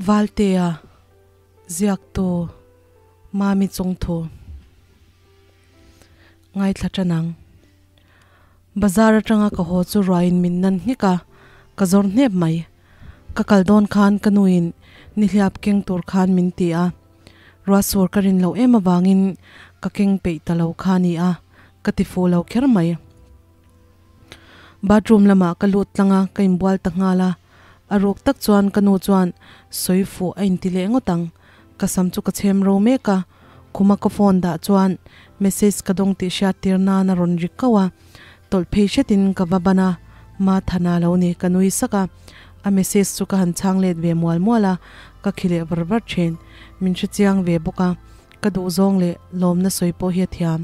Valtea ziaktu Mami chungthu ngaithla tanang. Bazar atanga ka haw chu ruain min nan nghek a, ka zawr hnep mai. Ka kal dawn khan ka nuin nihliap keng tur khan min ti a, ruah sur ka rin loh em avangin ka keng peih ta lo kha a ni a, ka ti fuh lo kher mai. Bathroom lamah ka lut tlang a, ka inbual ta nghal a. A ruk tak chuan ka nu chuan sawi fuh a inti leh ngawt ang. Ka sam chu ka chhem ro mek a, khuma ka phone dah chuan message ka dawng tih hriat tir nan a rawn ri kauh a. Tawlh phei hretin ka va ban a, Ma Thana lo ni ka nui sak a. A message chu ka han chhang let ve mual mual a, ka khi leh var var thin. Min hrechiang ve bawk a, ka duhzawng leh lawmna sawi pawh hi a thiam.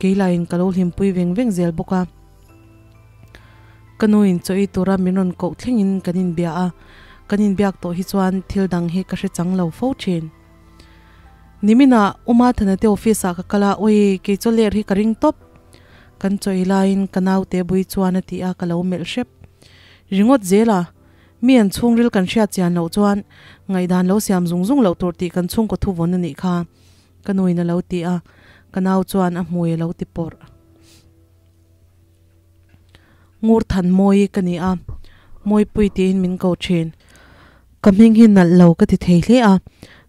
Kei laiin ka lo hlimpui veng veng zel bawk a. Ka nuin chaw ei tura min rawn koh thlengin kan inbia a, kan inbiak tawh hi chuan thil dang hi ka hre chang lo fo thin. Niminah U Mathana te office ah ka kal a, Awii, kei chaw ler hi ka ring tawp. Kan chaw ei laiin ka naute bui chuan a ti a, ka lo melh hrep ringawt zel a. Mi an chhungril kan hriat chian loh chuan ngaihdan lo siam zung zung loh tur tih kan chhungkaw thuvawn a nih kha. Ka nuin a lo ti a, ka nau chuan a hmui a lo ti pawrh. Ngur than mawi ka ni a, Mawipui tiin min ko thin. Ka hming hi nalh lo ka ti thei hle a,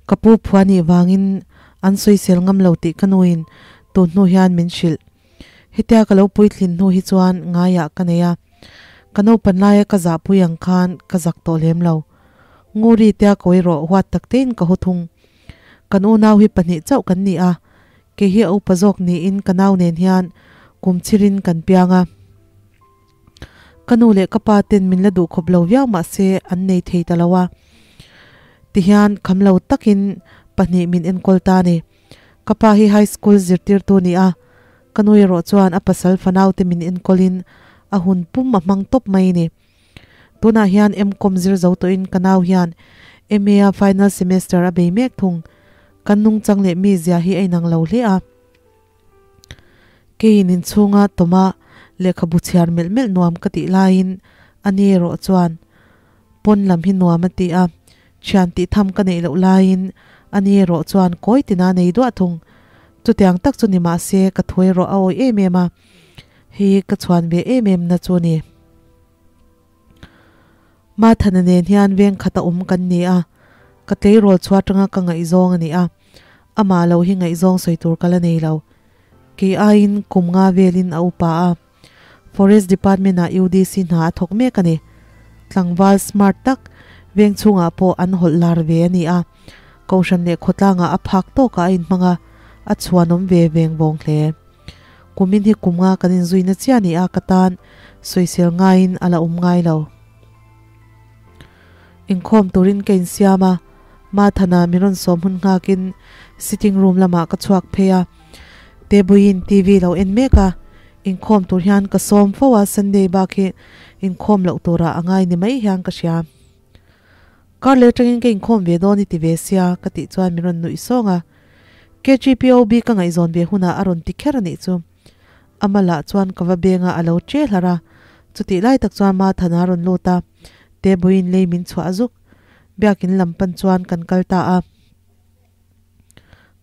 ka pu phua nih vangin an sawisel ngam lo tih ka nuin tun hnu hian min hrilh. Hetia ka lo puitlin hnu hi chuan ngaiah ka nei a, ka naupan laia ka zahpui ang khan ka zak tawh lem lo. Nguri tia kawi rawh huat tak tein ka haw thung. Kan unau hi pahnih chauh kan ni a, kei hi a upa zawk niin ka nau nen hian kum chhirin kan piang a. Ka nu leh ka pa ten min la duh khawp lo viau mah se an nei thei ta lo a. Tihian kham lo takin pahnih min enkawl ta a ni. Ka pa hi high school zirtirtu ni a, ka nu erawh chuan a pasal fanau te min enkawlin a hun pum a hmang tawp mai a ni. Tunah hian MCom zir zo tawhin ka nau hian MA a final semester a bei mek thung. Kan nungchang leh mi zia hi a inang lo hle a. Keiin inchhunga tawma lehkhabu chhiar melh melh nuam ka tih laiin a ni erawh chuan pawn lam hi nuam a ti a, thian tih tham ka neih loh laiin a ni erawh chuan kawi tina nei duah thung. Chutiang tak chu ni mah se ka thu erawh a awih em em a, hei ka chhuan ve em em na chu ni. Mathana nen hian veng khata awm kan ni a, ka tleirawl chhuah atanga ka ngaihzawng a ni a, amah lo hi ngaihzawng sawi tur ka la nei lo. Kei aiin kum nga velin a upa a, Forest Department ah UDC hna a thawk mek a ni. Tlangval smart tak, veng chhungah pawh an hawlh lar ve a ni a, Kohhran leh khawtlangah a phak tawkah a inhmang a, a chhuanawm ve veng vawng hle. Kumin hi kum nga kan inzuina chiah ni a ka tan sawisel ngaiin a la awm ngai lo. Inkhawm turin ka insiam a, Mathana min rawn sawm hun nghakin sitting room lamah ka chhuak phei a, Tebuiin TV lo en mek a, inkhawm tur hian ka sawm fo a, Sunday bak hi inkhawm loh turah a ngai ni mai hian ka hria. Kar leh atangin ka inkhawm ve dawn i ti ve sia ka tih chuan min rawn nuih sawng a. KGPOB ka ngaihzawn ve hunah a rawn ti kher a nih chu. Ama lah chuan ka va benga a lo che hlar a, chutih lai tak chuan Mathana a rawn lut a, Tebuiin lei min chhuah zuk. Biakin lam pan chuan kan kal ta a.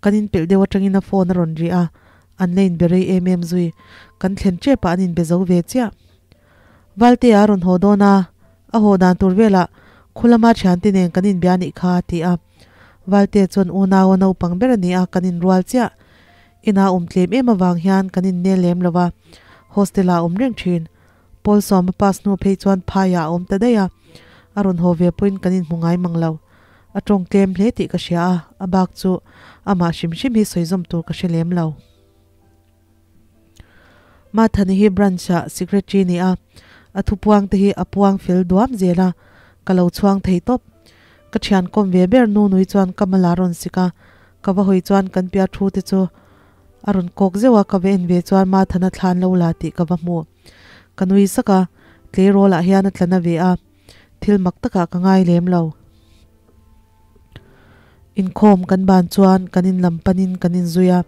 Kan inpelh deuh atangin a phone a rawn ri a, an la inbe rei em em zui. Kan thlen tepah an inbe zo ve chiah. Valtea a rawn haw dawn a, a haw dan tur velah khulama thiante nen kan inbia nih kha a ti a. Valtea chuan unau a naupang ber a ni a, kan inrual chiah. Inah awm tlem em avang hian kan innel lem lo va, hostel-ah a awm reng thin. Paul sawm a pass hnu phei chuan phaiah a awm ta daih a, a rawn haw ve pawhin kan inhmu ngai mang lo. A tawng tlem hle tih ka hria a, a bak chu amah hrim hrim hi sawi zawm tur ka hre lem lo. Mathani hi branch-ah secretary ni a, a thupuang te hi a puang fel duam zel a, ka lo chhuang thei tawp. Ka thian kawm ve ber nu nui chuan ka mal a rawn sik a, ka va hawi chuan kan pia thu te chu a rawn kawk zeuh a, ka va en ve chuan Mathana thlan lo la tih ka va hmu. Ka nui sak a, tleirawl ah hian a tla na ve a, thil mak takah ka ngai lem lo. Inkhawm kan ban chuan kan in lam panin kan inzui a,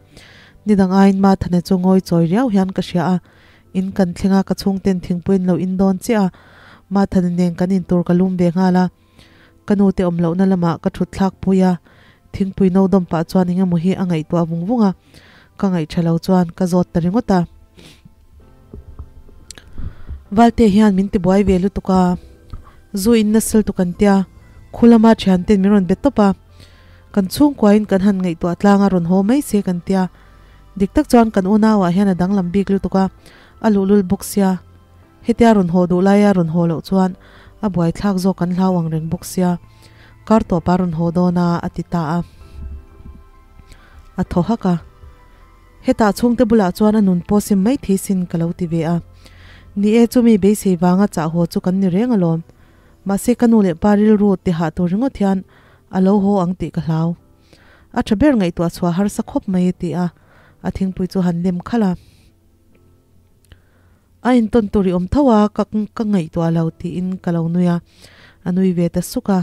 nidang aiin Mathana chu ngawi chawi riau hian ka hria a, in kan thleng a ka chhungten thingpuiin lo in dawn chiah a, Mathana nen kan intur ka lum ve nghal a. Ka nu te awm lohna lamah ka thut thlak pui a, thingpui no dawm pah chuan eng emaw hi a ngaihtuah vung vung a, ka ngaih tha lo chuan ka zawt ta ringawt a. Valte hian min tibuai ve lutuk a, zu in nasal tu kan tia, khu lama thianten min rawn be tawp a, kan chhungkuain kan han ngaihtuah tlang a rawn haw mai se kan tia, dik tak chuan kan unauah hian a danglam bik lutuk a, a luhlul bawk sia. Hetia rawn haw duh laia rawn haw loh chuan a buaithlak zawk kan hlau ang reng bawk sia, kar tawpa rawn haw dawn a, a ti ta a. A thaw hak a. Hetah chhungte bulah chuan a nun pawh sim mai thei sin ka lo ti ve a. Ni e, chumi beisei vanga chah haw chu kan ni reng alawm. Mahse ka nu leh pa rilru ti hah tur ringawt hian a lo haw ang tih ka hlau. A tha ber ngaihtuah chhuah harsa khawp mai a ti a, a thingpui chu han lem khalh a. A intawn tur i awm tho a, ka ka ngaihtuah lo tiin ka lo nui a, a nui ve ta suk a.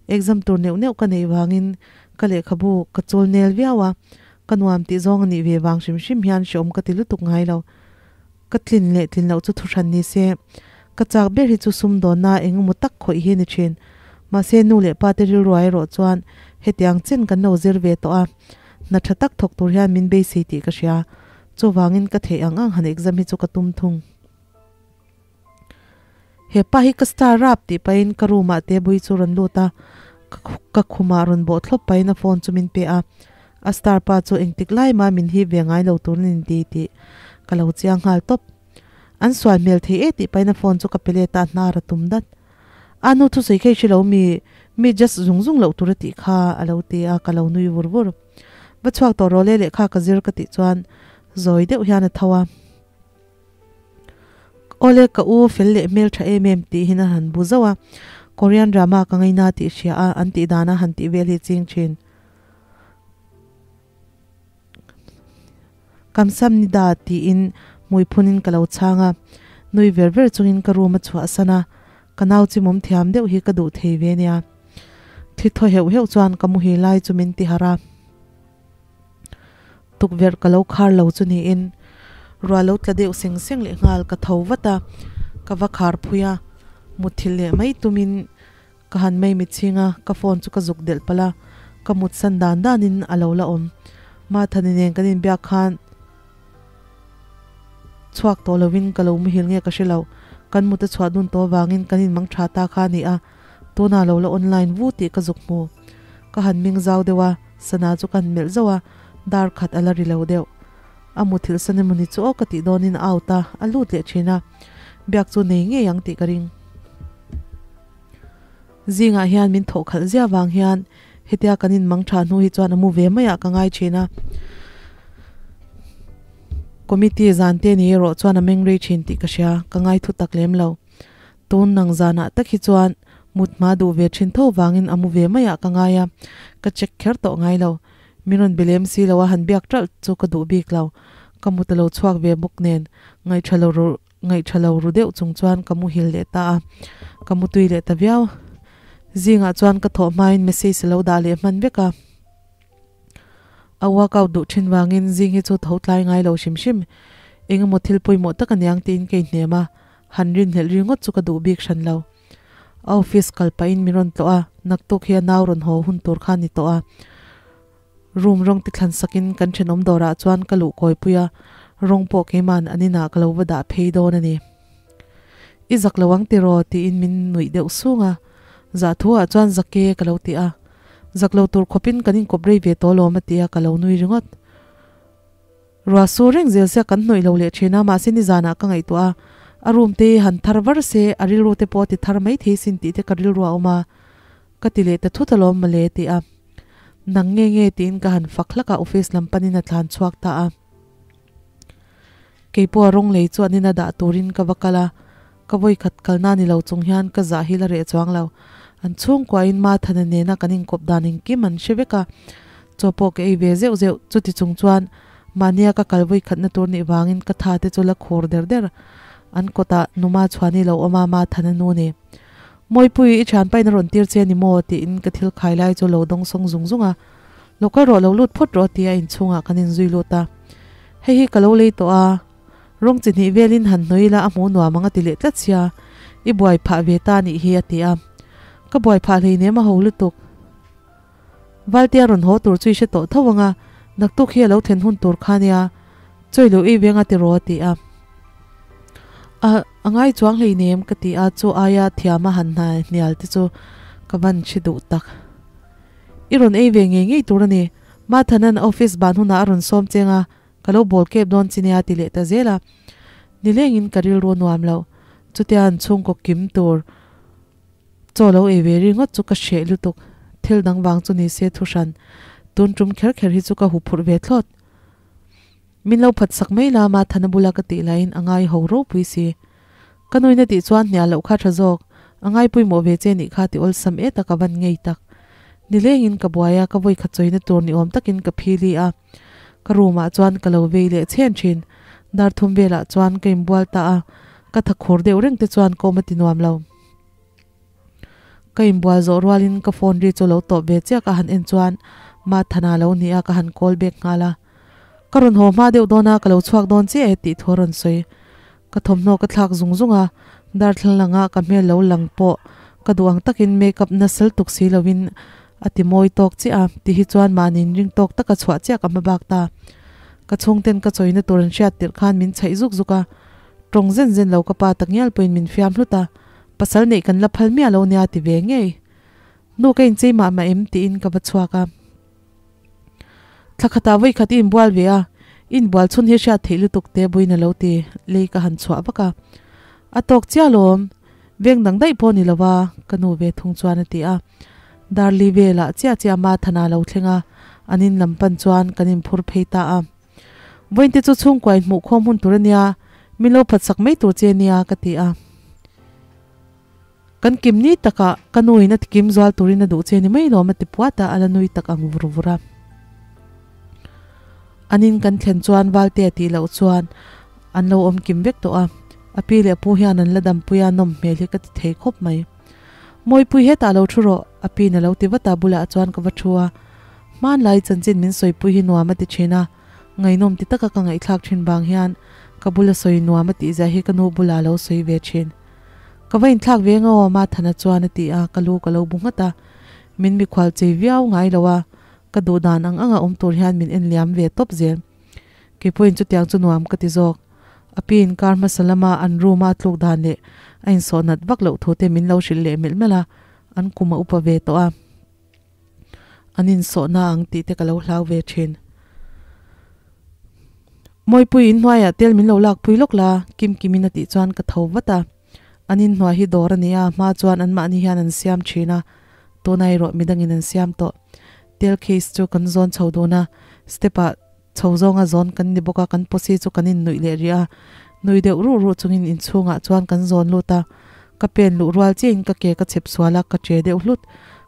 Exam tur neuh neuh ka neih vangin ka lehkhabu ka chawl nel viau a, ka nuam tih zawng a nih ve vang hrim hrim hian hreawm ka ti lutuk ngai lo. Ka tlin leh tlin loh chu thuhran ni se, ka chak ber hi chu sumdawnna eng emaw tak khawih hi a ni thin. Mahse nu leh pa te rilruai erawh chuan hetiang chen kan lo zir ve tawh a, hna tha tak thawk tur hian min beisei tih ka hria. Chuvangin ka theih ang ang han exam hi chu ka tum thung. He pa hi ka star rap tih pahin ka room ah te bui chu rawn lut a, ka khumah rawn bawh thlawp pahin a phone chu min pe a. A star pa chu engtik lai mah min hip ve ngai lo tur a ni ti tih ka lo chiang nghal tawp. An sual hmel thei e tih pahin a phone chu ka pe let a, hnar a tum dat. A nu thusawi kha i hre lo mi, mi just zung zung loh tur a tih kha a lo ti a, ka lo nui vur vur. Va chhuak tawh rawh le lehkha ka zir ka tih chuan zawi deuh hian a tho a. Awle ka u fel leh hmel tha em em tih hin a han bu zauh a, Korean drama ka ngaina tih hria a an tih dana han tih vel hi ching thin. Kamsam ni da tiin hmui phunin ka lo chhang a, nui ver ver chungin ka room a chhuahsan a, ka nau chimawm thiam deuh hi ka duh thei ve nia. Thli thaw heuh heuh chuan ka muhil lai chu min ti harh a, tukverh ka lo khar lo chu niin ruah lo tla deuh seng seng leh nghal ka tho vat a, ka va khar phui a, mutthilh leh mai tumin ka han mei mitchhing a, ka phone chu ka zuk delh palh a, ka mut san dan danin a lo la awm. Mathani nen kan inbiak khan chhuak tawh lovin ka lo muhil nge ka hre lo, kan mut a chhuah dun tawh avangin kan inmang tha ta kha a ni a. Tunah lo la online vu tih ka zuk hmu. Ka han ming zau deuh a, sana chu ka han melh zauh a, dar khat a la ri lo deuh. A muthilh san emawni chu aw ka tih dawnin a out a, a lut leh thin a. Biak chu nei ngei ang tih ka ring. Zingah hian min thawh khalh zia vang hian hetia kan inmang tha hnu hi chuan a mu ve maiah ka ngai thin a. Committee zan te ni erawh chuan a meng rei thin tih ka hria, ka ngai thu tak lem lo. Tun nang zanah tak hi chuan mut hma duh ve thin tho vangin a mu ve maiah ka ngai a, ka check kher tawh ngai lo. Min rawn be lem si lo a, han biak ṭalh chu ka duh bik lo. Ka mut a lo chhuak ve bawk nen, ngaihṭha lo ru ngaihṭha lo ru deuh chung chuan ka muhil leh ta a, ka mutui leh ta viau. Zingah chuan ka thawh hmain message a lo dah leh hman vek a. A workout duh thin vangin zing hi chu tho tlai ngai lo hrim hrim. Eng emaw thil pawimawh tak aniang tiin ka inhnem a, han rinhlelh ringawt chu ka duh bik hran lo. A office kal pahin min rawn tlawh a, naktuk hi a nau rawn haw hun tur kha a ni tawh a. Room rawng ti thlan sakin kan thenawm dawrah chuan ka luh kawipui a, rawng pawh keima'n an inah ka lo va dah phei dawn a ni. I zak lo ang tiraw? tiin min nuih deuh sung a, zah thu ah chuan zak e ka lo ti a, zak lo tur khawpin kan inkawp rei ve tawh alawm a ti a, ka lo nui ringawt. Ruah su reng zel sia kan hnawih lo leh thin a, mahse nizanah ka ngaihtuah a, a room te hi han thar var se, a rilru te pawh a ti thar mai thei sin tih te ka rilru a awm a, ka ti leh ta thut alawm mawle ti a, nang nge nge tiin ka han fak hlak a, office lam panin a tlan chhuak ta a. Kei pawh a rawng lei chuan in a dah turin ka va kal a, ka vawi khat kalna ni lo chung hian ka zah hi la reh chuang lo. An chhungkuain Mathana nena kan inkawp dan engkim an hre vek a, chaw pawh ka ei ve zeuh zeuh. Chuti chung chuan mahnia ka kal vawi khatna tur nih vangin ka tha te chu la khur der der. An kawtah Numa chhuani lo awm a, Mathana nu ni. Mawipui, i thianpain a rawn tir che ni maw? tiin ka thil khai lai chu lo dawng sawng zung zung a. Lo kal rawh, lo lut phawt rawh tia inchhungah kan inzui lut a. Hei hi ka lo lei tawh a, rawng chi hnih velin han hnawi ila a hmuh nuam ang a ti leh tlat sia, i buai phah ve ta nih hi a ti a. Ka buai phah hleinem a ho lutuk. Valtea rawn haw tur chu i hre tawh tho ang a, naktuk hi a lo thlen hun tur kha nia, chawi lo ei veng a ti raw a ti a. A, a ngai chuang hleinem ka ti a, chu aia thiam a han hna hnial te chu ka van hre duh tak. I rawn ei ve ngei ngei tur a ni, Mathanan office ban hunah a rawn sawm cheng a, ka lo bawl kep dawn chi nia ti leh ta zel a. Nilengin ka rilru a nuam lo, chutia an chhungkaw kim tur Chaw lo ei ve ringawt chu ka hreh lutuk, thil dang vang chu ni se thu hran, tun tum kher kher hi chu ka huphurh ve thlawt. Min lo phat sak mai la ma Thana bula ka tih laiin a ngai ho ropui si. Ka nuina tih chuan hnial loh kha tha zawk, a ngai pawimawh ve che nih kha ti awlsam e tak a van ngei tak. Nilengin ka buai a, ka vawi khat chawina tur ni awm takin ka phili a, ka room ah chuan ka lo vei leh chhen thin. Dar thum velah chuan ka inbual ta a, ka thakhur deuh reng te chuan ka awm a ti nuam lo. Ka inbual zawh rualin ka phone ri chu lo tawp ve chiah ka han en chuan Mathana lo ni a ka han call back nghal a. Ka rawn haw hma deuh dawn a, ka lo chhuak dawn chiah e tih thu a rawn sawi. Ka thawmhnaw ka thlak zung zung a, darthlalang ah ka hmel lo lang pawh ka duh ang takin makeup nasal tuk si lovin a ti mawi tawk chiah a, ti hi chuan mahni inring tawk taka chhuah chiah ka hma bak ta. Ka chhungten ka chawina tur an hriat tirh khan min chhaih zuk zuk a, tawng zen zen lo ka pa takngial pawhin min fiam hlut a. Pasal neih kan la phal miah lo nia ti ve ngei. Nu ka inchei mah mah em tiin ka va chhuak a. Thla khatah vawi khat i inbual ve a, i inbual chhun hi hriat theih lutuk te buin a lo ti, lei ka han chhuah vak a. A tawk chiah lawm, veng dang daih pawh ni lo a, ka nu ve thung chuan a ti a. Darli velah chiah chiah ma Thana lo thleng a, an in lam pan chuan kan inphur phei ta a. Vawiin te chu chhungkua inhmuh khawm hun tur a nia, min lo phatsak mai tur che nia ka ti a. Kan kim ni takah ka nuin a tikim zual turin a duh che ni mai lawm a ti puat a, a la nui tak ang vur vur a. An in kan thlen chuan Valte a tih loh chuan an lo awm kim vek tawh a, a pi leh a pu hian an la dampui a, nawm hmel hi ka ti thei khawp mai. Mawipui hetah lo thu rawh, a piin a lo ti vat a, bulah chuan ka va thu a. Hmanlai chanchin min sawipui hi nuam a ti thin a, ngaihnawm ti taka ka ngaihthlak thin vang hian ka bula sawi nuam a tih zia hi ka nu bula lo sawi ve thin. Ka va inthlak ve eng aw Mathana chuan a ti a, ka lu ka lo bu nghat a. Min mikhual chei viau ngai lo a, ka duh dan ang anga awm tur hian min en liam ve tawp zel. Keipawhin chutiang chu nuam ka ti zawk. A pi inkar hmasa lama an room a tluk dan leh a insawh nat vak loh thu te min lo hrilh leh melh melh a, an kum a upa ve tawh a. An insawhna ang tih te ka lo hlau ve thin. Mawipui inhnuaiah tel min lo lakpui lawk la, Kim Kimin a tih chuan ka tho vat a. An inhnuai hi dawr a ni a, hma chuan anmahni hian an siam thin a, tuna erawh midangin an siam tawh. Tel case chu kan zawn chho dun a, step ah chho zawnga zawn kan ni bawk a, kan posi chu kan innuih leh rih a. Nui deuh ruh ruh chungin inchhungah chuan kan zawn lut a, ka pen luh rual chiahin ka ke ka chhep sual a, ka che deuh hlut.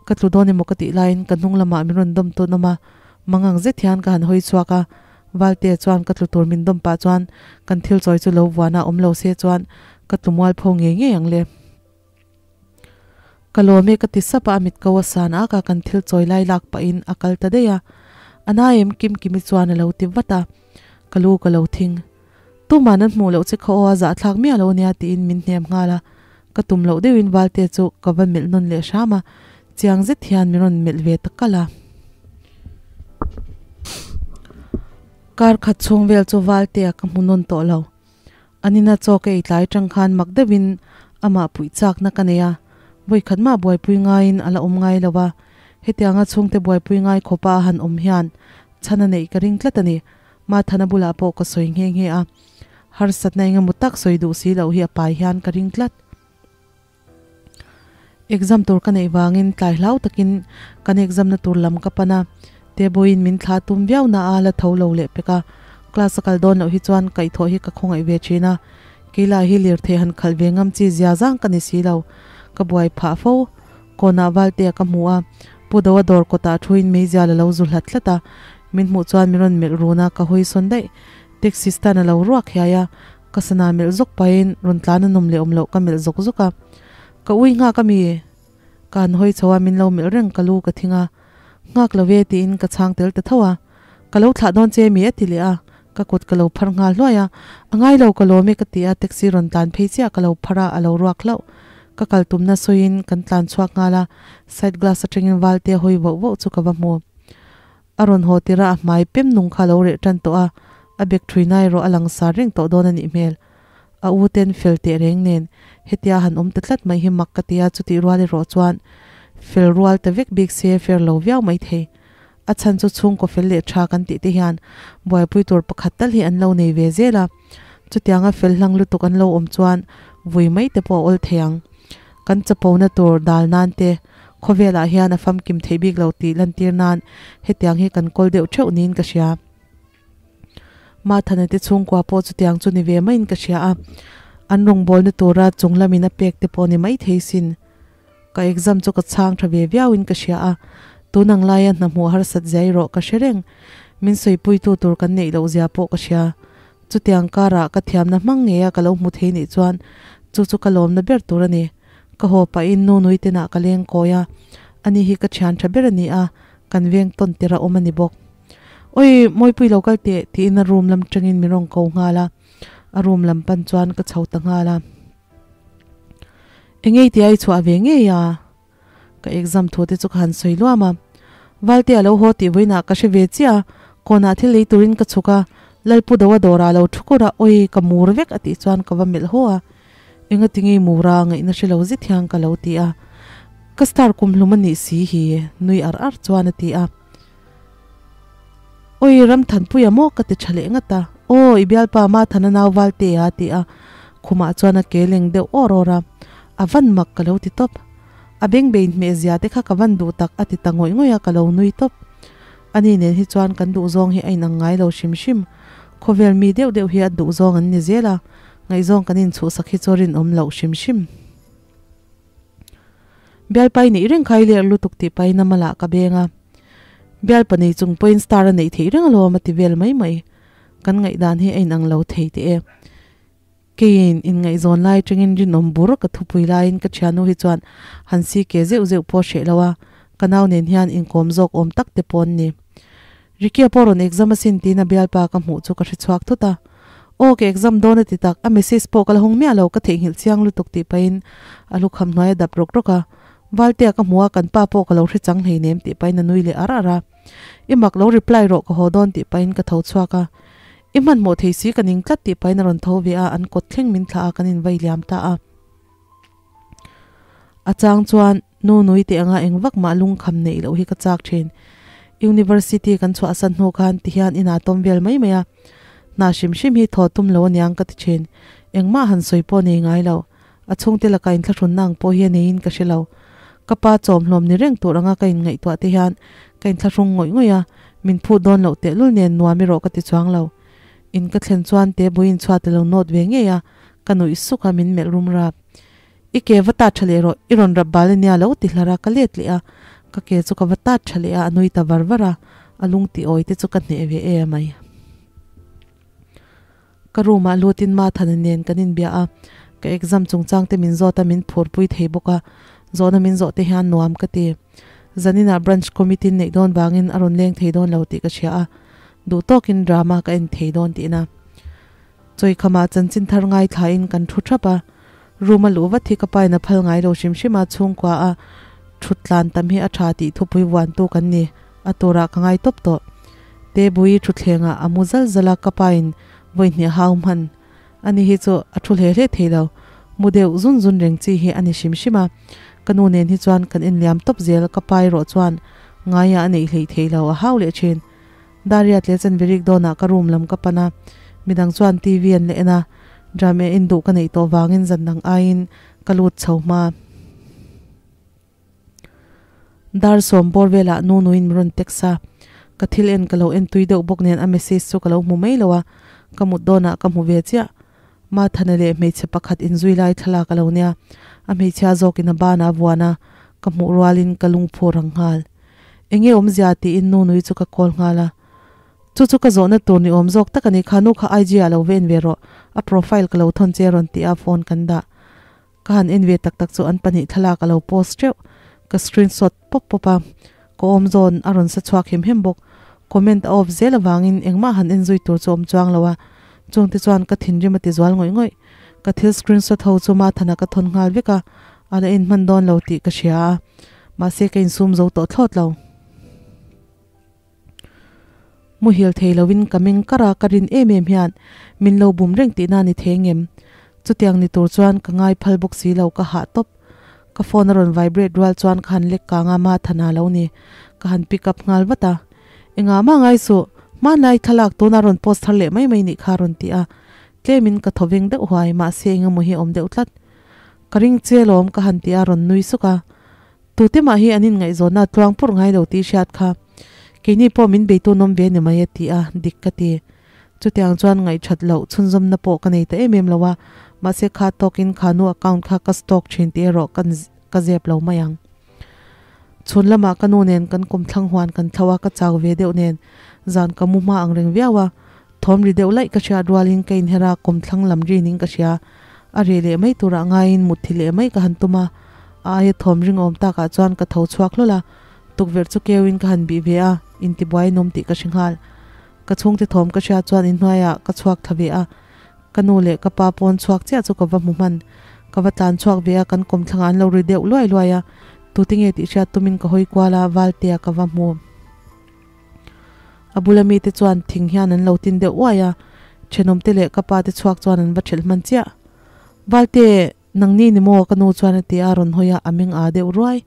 Ka tlu dawn emaw ka tih laiin ka hnung lamah min rawn dawm tun awm a, mangang zet hian ka han hawi chhuak a, Valte chuan ka tlu tur min dawm pah chuan kan thil chawi chu lo vuan a, awm lo se chuan ka tlu mual pho ngei ngei ang le. Ka lawm e ka ti sap a, a mit ko a san ak a, kan thil chawi lai lak pahin a kal ta daih a. A nai em Kim Kimi chuan a lo ti vat a, ka lu ka lo thing. Tuman an hmuh loh che kha aw a zahthlak miah lo nia tiin min hnem nghal a, ka tum loh deuhin Valte chu ka va melh nawn leh hram a, chiang zet hian min rawn melh ve ta kalh a. Kar khat chhung vel chu Valtea ka hmu nawn tawh lo. An ina chaw ka ei tlai tang khan mak deuhin amah puih chakna ka nei a, vawikhat mah buaipui ngaiin a la awm ngai lo a, hetianga chhungte buaipui ngai khawpa a han awm hian chhan a neih ka ring tlat a ni. Mathana bulah pawh ka sawi nghe nghe a, harsatna eng emaw tak sawi duh si loh hi a pai hian ka ring tlat. Exam tur ka neih vangin tlai hlau takin kan exam na tur lam ka pan a, Teboiin min thla tum viau na a la tho lo leh pek a, class a kal dawn loh hi chuan kaihthawh hi ka khawngaih ve thin a, keilai hi lirthei han khalh ve ngam chi zia zang ka ni si lo, ka buai phah fo. Kawnah Valtea ka hmu a, Pu Doa dawr kawtah thuin meizial a lo zu hlat hlat a, min hmuh chuan min rawn melh run a, ka hawi sawn daih. Taxi stand a lo ruak hiai a, ka sana melh zawk pahin rawn tlan a nawm leh awm loh ka melh zawk zawk a. Ka ui nghak a mi? Ka han hawi chho a, min lo melh reng ka lu ka thing a. Nghak lo e tiin ka chhang tel ta tho a. Ka lo thlah dawn che mi a ti leh a, ka kut ka lo phar nghal hluai a. A ngai lo ka lawm e ka ti a, taxi rawn tlan phei chiah ka lo phar a, a lo ruak hlauh. Ka kal tumna sawiin kan tlan chhuak nghal a, side glass atangin Valtea hawi voh voh chu ka va hmu. A rawn haw tirh a a hmai pem nung kha a lo reh tan tawh a, a bek thui na erawh a langsar reng tawh dawn a nih hmel. A u ten fel teh reng nen hetia han awm ta tlat mai hi mak ka ti a, chutih rual erawh chuan fel rual ta vek bik se fer lo viau mai thei. A chhan chu chhungkaw fel leh tha kan tih te hian buaipui tur pakhat tal hi an lo nei ve zel a, chutianga fel hlang lutuk an lo awm chuan vui mai te pawh a awl thei ang. Kan chapona tur dal nan te khawvelah hian a famkim theih bik lo tih lantir nan hetiang hi kan kawl deuh theuh niin ka hria. Mathana te chhungkua pawh chutiang chu ni ve maiin ka hria a, an rawngbawlna tura chung lamin a pek te pawh ni maithei sin. Ka exam chu ka chhang tha ve viauin ka hria a, tun ang laia hna hmuh harsat zia erawh ka hre reng. Min sawipuitu tur kan neih loh zia pawh ka hria. Chutiang karah ka thiamna hmang ngeia ka lo hmu thei nih chuan chu chu ka lawmna ber tur a ni. Ka haw pahin nu nui tenah ka leng kawi a, ani hi ka thian tha ber a ni a, kan veng tawn tir a awm a ni bawk. Awi, Mawipui lo kal teh tiin a room lam tangin min rawn ko nghal a, a room lam pan chuan ka chho ta nghal a. Engei tia i chhuah ve ngei a? Ka exam thu te chu ka han sawi luam a. Valte a lo haw tih vawiinah ka hre ve chiah a, kawnah thil lei turin ka chhuk a, Lalpu Doa dawrah a lo thu kur a, awi ka mur vek a tih chuan ka va melh haw a. Enga tinge mur a ngaihna hre lo zet hian ka lo ti a. Ka star kumhlum a nih si hi nui ar ar chuan a ti a. Awi Ramthanpuia maw ka ti tha leh ngat a, aw i bialpa Mathana nau Valtea a ti a, khumah chuan a ke leng deuh awr awr a, a van mak ka lo ti tawp. A bengbein hmeh zia te kha ka van duh tak a ti ta ngawih ngawih a ka lo nui tawp. Ani nen hi chuan kan duh zawng hi a inang ngai lo hrim hrim, khawvel mi deuh deuh hi a duh zawng an ni zel a, ngaihzawng kan inchhuhsak hi chu rinawm loh hrim hrim. Bialpa i neih reng kha i ler lutuk tih pahin a malah ka beng a. Bialpa nei chung pawhin star a neih theih reng alawm a ti vel mai mai. Kan ngaihdan hi a inang lo thei teh e. Keiin inngaihzawn lai atangin rinawm bur ka thupui laiin ka thiannu hi chuan han si ke zeuh zeuh pawh hreh lo a, ka nau nen hian inkawm zawk awm tak te pawh an ni. Ricky-a pawh rawn exam asin tiin a bialpa ka hmuh chu ka hre chhuak thut a. Aw ka exam dawn a ti tak, a message pawh ka la hawng miah lo, ka theihnghilh chiang lutuk tih pahin a lu kham hnuai a dap rawk rawk a. Valtea ka hmu a, kan pa pawh ka lo hre chang hleinem tih pahin a nui leh ar ar a. I mak lo reply rawh ka haw dawn tih pahin ka tho chhuak a. I hmanhmawh thei si ka ning tlat tih pahin a rawn tho ve a, an kawt thleng min thlah a kan invai liam ta a. A chang chuan nu nui teh anga eng vak mah lungkham neih loh hi ka chak thin. University kan chhuahsan hnu khan ti hian inah tawm vel mai mai a, hna hrim hrim hi thaw tum lo aniang ka ti thin. Engmah han sawi pawh nei ngai lo. A chhungte lakah inthlahrunna ang pawh hi a neiin ka hre lo. Ka pa chawmhlawm ni reng tur anga ka inngaihtuah te hian ka inthlahrung ngawih ngawih a, min phut dawn loh tehlul nen nuam erawh ka ti chuang lo. In ka thlen chuan te buiin chhuat a lo nawt ve ngei a, ka nuih suk a min melh rum rap. I ke va tat tha leh rawh, i rawn rap bal ania lo ti hlar a, ka let leh a, ka ke chu ka va tat tha leh a, a nui ta var var a, a lung ti awi te chu ka hneh ve e mai. Ka room ah lutin Mathana nen kan inbia a, ka exam chungchang te min zawt a, min phurpui thei bawk a, zawhna min zawh te hian nuam ka ti. Zaninah branch committee neih dawn vangin a rawn leng thei dawn lo tih ka hria a, duh tawkin drama ka en thei dawn tihna. Chawikhamah chanchin thar ngaithlain kan thu thap a, room a luh vat hi ka pain a phal ngai lo hrim hrim a, chhungkua a thut tlan tam hi a tha tih thupui vuantu kan ni, a turah ka ngai tawp tawh. Tebui thutthlengah a mu zal zal a, ka pain vawi hnih hau hman ani hi chu a thu hle hle thei lo, mu deuh zun zun reng chi hi a ni hrim hrim a, ka nu nen hi chuan kan inliam tawp zel, ka pa erawh chuan ngaia a neih hleih thei lo, a hau leh thin. Daria tle chan virik dawnah ka room lam ka pan a, midang chuan TV an la en a, drama en duh ka neih tawh vangin zan dang aiin ka lut chho hma. Dar sawm bawr velah nu nuin min rawn text a, ka thil en ka lo en tui deuh bawk nen a message chu ka lo hmu mai lo a, ka mut dawnah ka hmu ve chiah. Mathana leh hmeichhe pakhat inzui lai thlalak a lo nia, a hmeichhia zawkin a banah a vuan a, ka hmuh rualin ka lungphur ang nghal. Enge awmzia tiin nu nui chu ka call nghal a. Chu chu ka zawhna tur ni awm zawk tak a ni kha, nu kha IG ah lo va en ve rawh, a profile ka lo thawn che a rawn ti a, phone kan dah. Ka han en ve tak tak chu an pahnih thlalak a lo post teuh, ka screenshot pawp pawp a, ka awm zawn a rawn sa chhuak hem hem bawk. Comment a off zel avangin engmah han en zui tur chu awm chuang lo a, chungte chuan ka thinrim a ti zual ngawih ngawih. Ka thil screenshot ho chu Mathana ka thawn nghal vek a. A la en hman dawn lo tih ka hria a, mahse ka insum zo tawh thlawt lo. Muhil thei loin ka meng kar a, ka rin em em hian min lo bum reng tihna ni thei ngem. Chutiang ni tur chuan ka ngai phal bawk si lo, ka hah tawp. Ka phone a rawn vibrate rual chuan ka han lek kang a, ma Thana lo ni. Ka han pick up nghal vat a. Engah mah ngai suh, hmanlai thlalak tuna rawn post thar leh mai mai nih kha a rawn ti a. Tlemin ka thaw veng deuh huai, mahse engemaw hi a awm deuh tlat. Ka ring che lawm ka han ti a rawn nui suk a. Tute mah hi an inngaihzawnna tluang purh ngai lo tih hriat kha. Keini pawh min beitu nawm ve ni mai a ti a, dik ka ti. Chutiang chuan ngaihthat loh chhunzawmna pawh ka nei ta em em lo a, mahse kha tawkin kha nu account kha ka stalk thin tih erawh ka ka zep lo mai ang. Chhun lamah ka nu nen kan kawmthlang huan kan thlo a, ka chau ve deuh nen zan ka mu hma ang reng viau a, Thawm ri deuh laih ka hriat rualin ka inher a, kawmthlang lam rinin ka hria. A reh leh mai turah ngaiin mutthi leh mai ka han tum a, a aia thawm ringawm takah chuan ka tho chhuak hlawl a, tukverh chu keuin ka han bih ve a, intibuai nawm tih ka hre nghal. Ka chhungte thawm ka hriat chuan inhnuaiah ka chhuak thla ve a, ka nu leh ka pa pawn chhuak chiah chu ka va hmu hman. Ka va tlan chhuak ve a, kan kawmthlangah an lo ri deuh luai luai a, tute nge tih hriat tumin ka hawi kual a, Valtea ka va hmu. A bula mite chuan thing hian an lo tin deuh uai a, thenawmte leh ka pa te chhuak chuan an va thelh hman chiah. Valte, nangni ni maw? ka nu chuan a ti a, rawn hawi a, a meng aa deuh ruai.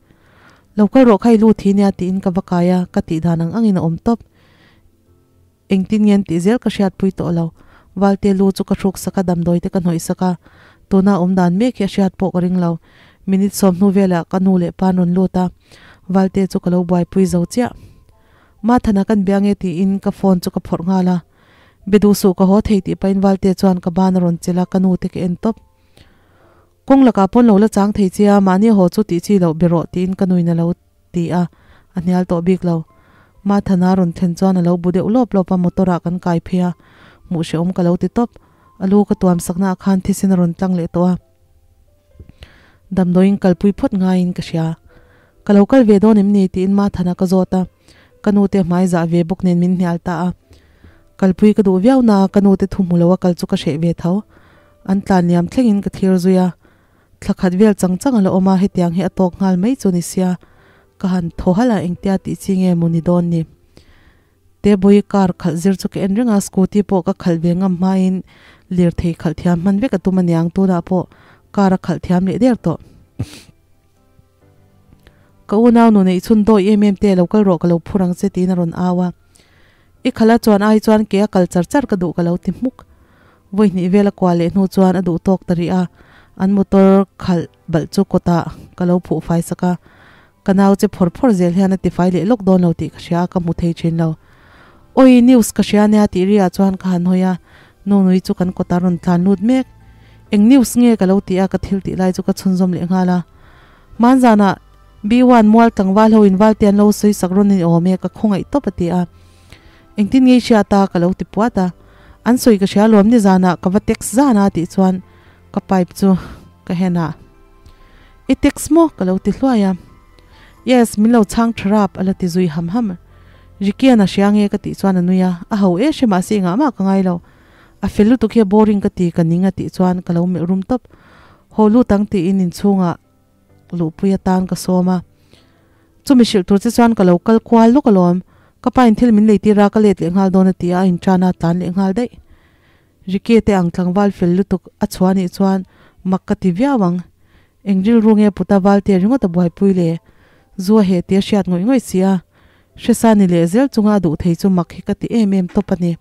Lo kal rawh kha i lut hi nia tiin ka va kai a, ka tih dan ang angin a awm tawp. Engtin nge an tih zel ka hriatpui tawh lo. Valte lu chu ka hruk sak a, damdawi te ka hnawih sak a, tuna awm dan mek hi a hriat pawh ka ring lo. Minute 10 velah ka nu leh pa an rawn lut a, Valte chu ka lo buaipui zo chiah. Mathana kan bia nge tiin ka phone chu ka phawrh nghal a, Be duh suh ka haw thei tih pahin Valte chuan ka ban a rawn chelh a, ka nu te ka en tawp. Kawng lakah pawn lo la chang thei che a, mahni haw chu tih chi loh be rawh tiin ka nuin a lo ti a, a hnial tawh bik lo. Mathana a rawn thlen chuan a lo bu deuh lawp lawp a, motor ah kan kai phei a, hmuh hrehawm ka lo ti tawp. A lu ka tuam sakna ah khan thisen a rawn tlang leh tawh a. Damdawiin kalpui phawt ngaiin ka hria. Ka lo kal ve dawn em ni? tiin Mathana ka zawt a, ka nu te hmai zah ve bawk nen min hnial ta a. Kalpui ka duh viau na, ka nu te thu hmu lo a kal chu ka hreh ve tho. An tlan liam thlengin ka thlir zui a, thla khat vel chang chang a la awm a, hetiang hi a tawk nghal mai chu ni sia, ka han thaw halh a, engtia tih chi nge maw ni dawn ni? Tebui car khalh zir chu ka en reng a, scooty pawh ka khalh ve ngam hmain lirthei khalh thiam hman vek a tum aniang, tunah pawh car a khalh thiam leh der tawh. Ka unau nu neih chhun dawi em em te lo kal rawh ka lo phur ang che tiin a rawn au a, I khalh a chuan ai chuan ke a kal char char ka duh ka lo ti hmuk. Vawi hnih vel a kuah leh hnu chuan a duh tawk ta rih a, an motor khalh balh chu kawtah ka lo phuh fai sak a, Ka nau che phawr phawr zel hian a tifai leh lawk dawn lo tih ka hria a, ka hmu thei thin lo. Awi, news ka hria nia tih ri ah chuan ka han hawi a, Nunui chu kan kawt a rawn tlan lut mek. Eng news nge ka lo ti a, ka thil tih lai chu ka chhunzawm leh nghal a. Hmanzanah B-one mual tlangval ho in Valte an lo sawi sak rawn in awm e, ka khawngaih tawp a ti a. Engtin nge i hriat a? ka lo ti puat a. An sawi ka hria lawm nizanah ka va text zan a tih chuan ka pipe chu ka hen a. I text maw? ka lo ti hluai a. Yes, min lo chhang tha rap a la ti zui ham ham. Ricky-a'n a hria nge ka tih chuan a nui a, a ho e hre mahse engah mah ka ngai lo. A fel lutuk hi a boring ka ti ka ning a tih chuan ka lo melh rum tawp. Haw lut ang tiin inchhungah luhpui atan ka sawm a. Chumi hrilh tur che chuan ka lo kal kual lawk alawm. Ka pa in thil min lei tir a, ka let leh nghal dawn a ti a, a intan a, a tlan leh nghal daih. Ricky te ang tlangval fel lutuk a chhuah anih chuan mak ka ti viau ang. Eng rilru nge puta valte ringawt a buaipui le? Zu a heh tih a hriat ngawih ngawih si a. Hresa ni leh zel chunga a duh thei chu mak hi ka ti em em tawp a ni.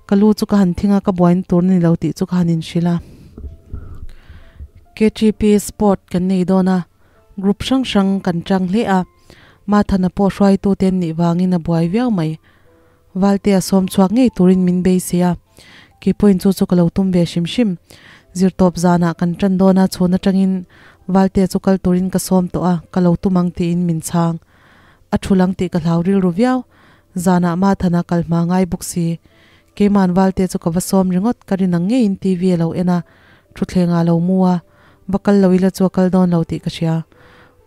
Ka lu chu ka han thing a, ka buaina tur ni lo tih chu ka han inhrilh a. KTP sport kan nei dawn a, group hrang hrang kan tang hle a. Mathana pawh hruaitute an nih vangin a buai viau mai. Valte a sawm chhuak ngei turin min beisei a, keipawhin chu chu ka lo tum ve hrim hrim. Zirtawp zanah kan tan dawn a, chhun atangin Valte chu kal turin ka sawm tawh a, ka lo tum ang tiin min chhang. A thul ang tih ka hlau rilru viau. Zanah Mathana kal hma ngai bawk si. Keima'n Valte chu ka va sawm ringawt, ka rin ang ngeiin TV a lo en a, thutthlengah a lo mu a, va kal lo ila chu a kal dawn lo tih ka hria.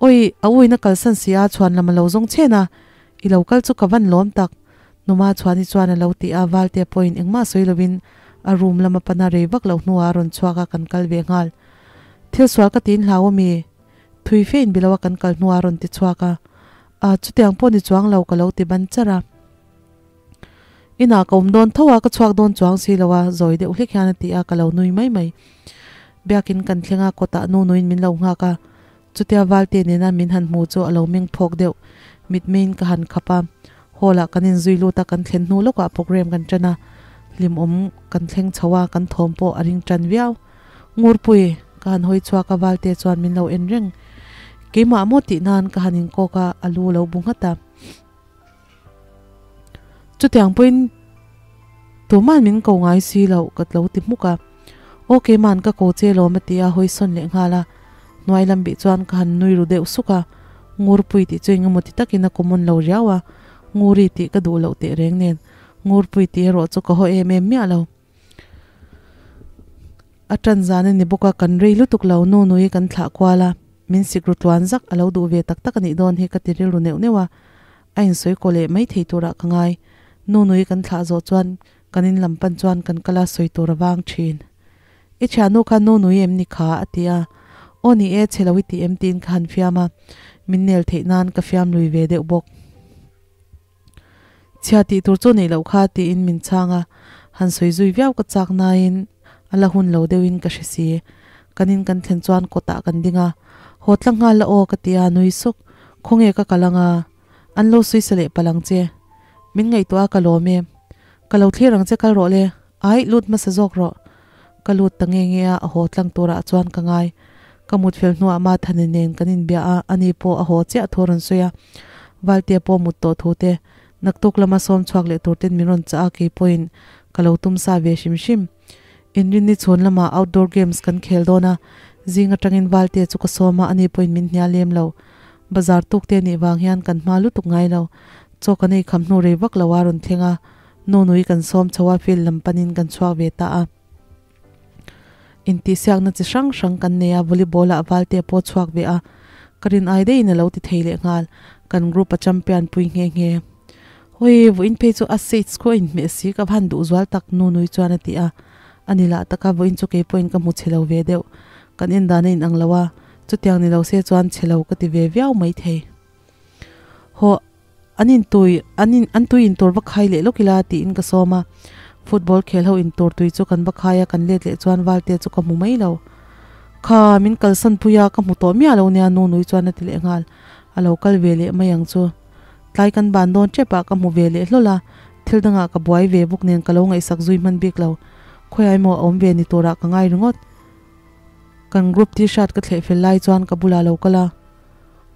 Awi, a uina kalsan si a, chhuan lam a lo zawng chhen a, I lo kal chu ka van lawm tak. Numa Chhuani chuan a lo ti a, Valtea pawhin engmah sawi lovin a room lama pana rei vak loh hnuah a rawn chhuak a, kan kal ve nghal. Thil sual ka tiin hlau ami? Thui fe in biloa kan kal hnuah a rawn ti chhuak a, A chutiang pawh ni chuang lo ka lo ti ban char a. Inah ka awm dawn tho a, ka chhuak dawn chuang si lo a, zawi deuh hlek hian a ti a, ka lo nui mai mai. Biakin kan thleng a, kawtah nu nuin min lo nghak a, chutia Valte nena min han hmu chu a lo meng phawk deuh. Mitmeiin ka han khap a, hall ah kan inzui lut a, kan thlen hnu lawkah program kan tan a, hlimawm kan thleng chho a, kan thawm pawh a ring tan viau. Ngurpui, ka han hawi chhuak a, Valte chuan min lo en reng. Keimah maw tih nan ka han inkawk a, a lu lo bu nghat a. Chutiang pawhin tuman min ko ngai si loh ka lo ti hmuk a. Aw keiman ka ko che lawm a ti a, hawi sawn leh nghal a. Hnuai lam bih chuan ka han nui ru deuh suk a. Ngurpui tih chu engemaw ti takin a common lo riau a, Nguri tih ka duh loh teh reng nen Ngurpui tih erawh chu ka haw em em miah lo. A tan zan a ni bawk a, kan rei lutuk lo, nu nui kan thlah kual a, min sik ru tluan zak a lo duh ve tak tak a nih dawn hi ka ti rilru neuh neuh a, a insawi kaw leh mai thei turah ka ngai. Nu nui kan thlah zawh chuan kan in lam pan chuan kan kal a, sawi tur a vang thin. I thiannu kha nu nui em ni kha? a ti a, Aw ni e, chhe lo i ti em tiin ka han fiam a, min nel theih nan ka fiam lui ve deuh bawk. Chhia tih tur chu neih loh kha tiin min chhang a, han sawi zui viau ka chak nain a la hun lo deuhin ka hre si. Kan in kan thlen chuan kawtah kan ding a, Haw tlang nghal la aw ka ti a, nui suk, Khawnge ka kal anga? An lo sawi sa leh palh ang che. Min ngaihtuah a ka lawm e. Ka lo thlir ang che kal rawh le, aih lut hmasa zawk rawh. Ka lut ta nge nge a, a haw tlang turah chuan ka ngai. Ka mut fel hnuah Mathani nen kan inbia a, ani pawh a haw chiah thu a rawn sawi a. Valtea pawh mut tawh thu te, naktuk lama sawm chhuak leh tur ten min rawn chah a, kei pawhin ka lo tum sa ve hrim hrim. Inrinni chhun lamah outdoor games kan khel dawn a, zing atangin Valtea chu ka sawm a, ani pawhin min hnial lem lo. Bazar tuk te nih vang hian kan hma lutuk ngai lo. Chaw kan ei kham hnu rei vak lo a rawn thleng a, Nunui kan sawm chho a, field lam panin kan chhuak ve ta a. Intihsiakna chi hrang hrang kan nei a, volleyball ah Valte pawh chhuak ve a, ka rin ai daihin a lo ti thei leh nghal, kan group a champion pui nghe nghe. Hawi, vawiin phei chu a seats khu a inhmeh si, ka va han duh zual tak, Nunui chuan a ti a. A ni lah taka vawiin chu kei pawhin ka hmu chhe lo ve deuh, kan en dan a inang lo a, chutiang ni lo se chuan chhe lo ka ti ve viau maithei. Hawh. An intui, an in, an tui intur va khai leh lawk ila tiin ka sawm a. Football khel ho intur tui chu kan va khai a, kan let leh chuan Valte chu ka hmu mai lo. Kha, min kalsan pui a, ka hmu tawh miah lo nia nu nui chuan a ti leh nghal. A lo kal ve leh mai ang chu. Tlai kan ban dawn tep ah ka hmu ve leh hlawl a, thil dangah ka buai ve bawk nen ka lo ngaihsak zui hman bik lo. Khawiah emaw a awm ve ni turah ka ngai ringawt. Kan group t-shirt ka thleh fel lai chuan ka bulah a lo kal a.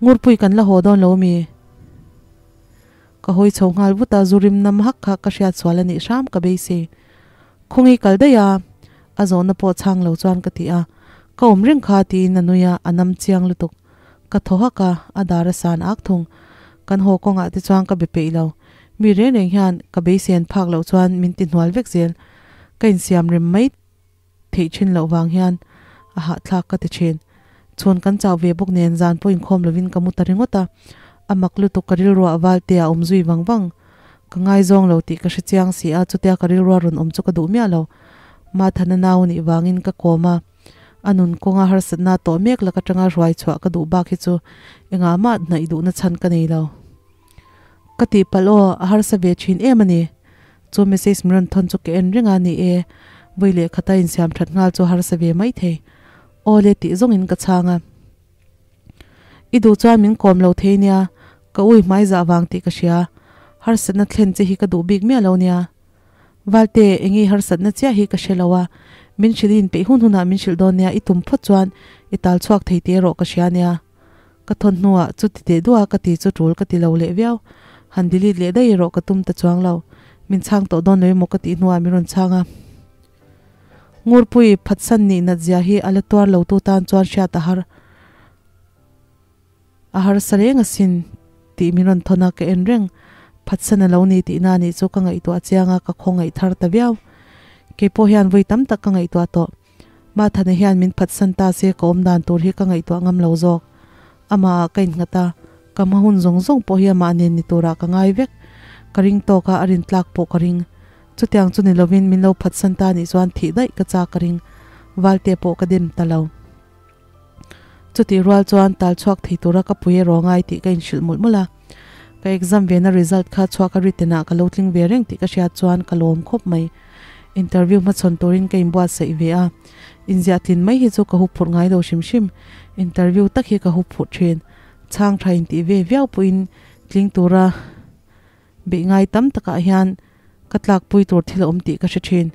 Ngurpui kan la haw dawn lo mi? Ka hawi chho nghal vut a, zu rim nam hak kha ka hriat sual a nih hram ka beisei. Khawngi kal daih a, a zawhna pawh chhang lo chuan ka ti a, ka awm reng kha tiin a nui a, a nam chiang lutuk. Ka thaw hak a, a dar a san ak thung. Kan haw kawngah te chuan ka be peih lo. Mi reng reng hian ka beisei an phak loh chuan min ti hnual vek zel. Ka insiam rem mai. Theih thin loh vang hian a hahthlak ka ti thin. Chhawn kan chau ve bawk nen zan pawh inkhawm lovin ka mu ta ringawt a, a mak lutuk ka rilruah Valte a awm zui vang vang. Ka ngaizawng lo tih ka hre chiang si a, chutia ka rilrua rawn awm chu ka duh miah lo. Mathana nau nih vangin ka kawm a, a nun kawnga harsatna tawh mek lak atanga hruai chhuah ka duh bak hi chu engah mah hnaih duhna chhan ka nei lo. Ka tihpalh aw, a harsa ve thin em a ni. Chu message min rawn thawn chu ka en reng a, ni e, vawi leh khata insiam that nghal chu harsa ve mai thei. Aw le tih zawngin ka chhang a. I duh chuan min kawm lo thei nia, ka ui hmai zah vang tih ka hria. Harsatna thlen che hi ka duh bik miah lo nia. Valte, eng i harsatna chiah hi ka hre lo a, min hrilh i inpeih hun hunah min hrilh dawn nia, i tum phawt chuan i tal chhuak thei tih erawh ka hria nia. Ka thawn hnuah chuti teh duah ka ti chu tul ka ti lo leh viau. Han delete leh daih erawh ka tum ta chuang lo. Min chhang tawh dawn lo emaw ka tih hnuah min rawn chhang a. Ngurpui phatsan nih nat zia hi a la tuar lo tu tan chuan hriat a har a harsa reng asin tih min rawn thawn a ka en reng. Phatsan a lo ni tihna nih chu ka ngaihtuah chiang a ka khawngaih thar ta viau. Keipawh hian vawi tam tak ka ngaihtuah tawh. Mathana hian min phatsan ta se ka awm dan tur hi ka ngaihtuah ngam lo zawk. Amah ah ka innghat a, ka hma hun zawng zawng pawh hi amah nen ni turah ka ngai vek. Ka ring tawk a, a rin tlak pawh ka ring. Chutiang chu ni lovin min lo phatsan ta nih chuan thih daih ka chak ka ring. Valte pawh ka dem ta lo. Chutih rual chuan tal chhuak thei tura ka pui erawh ngai tih ka inhrilh mawlh mawlh a. Ka exam vena result kha chhuak a written ah ka lo tling ve reng tih ka hriat chuan ka lawm khawp mai. Interview hmachhawn turin ka inbuatsaih ve a. Inziah tlin mai hi chu ka huphurh ngai lo hrim hrim. Interview tak hi ka huphurh thin. Chhang tha intih ve viau pawhin tling tura beih ngai tam takah hian ka tlakpui tur thil a awm tih ka hre thin.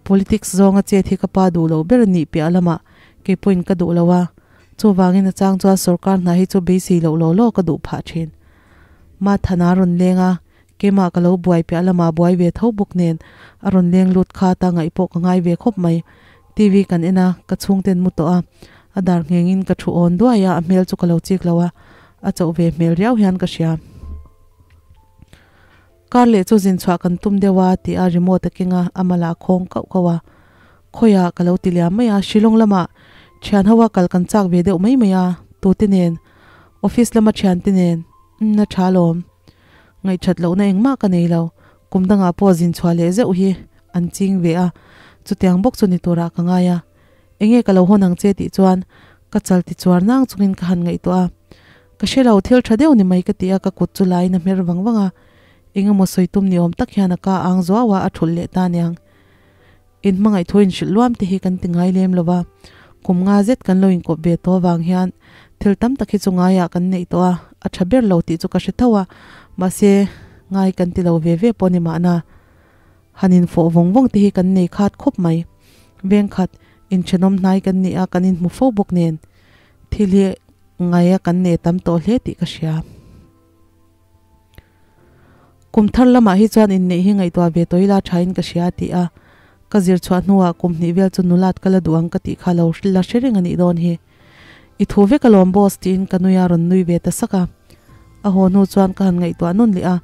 Politics zawnga chet hi ka pa duh loh ber a nih piah lamah kei pawhin ka duh lo a, chuvangin a chang chuan sorkar hna hi chu beisei loh law law ka duh phah thin. Mathana a rawn leng a, keimah ka lo buai piah lamah buai ve tho bawk nen a rawn leng lut kha ta ngaih pawh ka ngai ve khawp mai. TV kan en a, ka chhungten mu tawh a, a dar nghengin ka thu awn duai a, a hmel chu ka lo chik lo a, a chauh ve hmel riau hian ka hria. Kar leh chu zin chhuah kan tum deuh a ti a remote a keng a, a mala a khawng kauh kauh a. Khawiah ka lo ti liam mai a, Shillong lamah thian ho a kal kan chak ve deuh mai mai a, tute nen, office lama thiante nen, umm a tha alawm. Ngaihthat lohna engmah ka nei lo, kum dangah pawh zin chhuah leh zeuh hi an ching ve a, chutiang bawk chu ni turah ka ngai a. Enge ka lo hawn ang che tih chuan ka chal ti chuar nang chungin ka han ngaihtuah a. Ka hre lo, thil tha deuh ni mai ka ti a, ka kut chu laiin a hmer vang vang a. Engemaw sawi tum ni awm tak hian a ka ang zuau a, a thulh leh ta aniang. In hmangaih thu inhrilh luam te hi kan ti ngai lem lo va, kum nga zet kan lo inkawp ve tawh avang hian thil tam tak hi chu ngaiah kan neih tawh a, a tha ber lo tih chu ka hre tho a, mahse ngai kan ti lo ve ve pawh ni mahna. Han infawh vawng vawng te hi kan nei khat khawp mai. Vengkhat inthenawm hnai kan ni a, kan inhmu fo bawk nen thil hi ngaia kan nei tam tawh hle tih ka hria. Kum thar lamah hi chuan inneih hi ngaihtuah ve tawh ila thain ka hria tih a, ka zir chhuah hnuah kum hnih vel chu nulat ka la duh ang ka tih kha lo la hre reng a nih dawn hi. I thu vek alawm boss tiin ka nui a rawn nui ve ta sak a. A haw hnu chuan ka han ngaihtuah nawn leh a,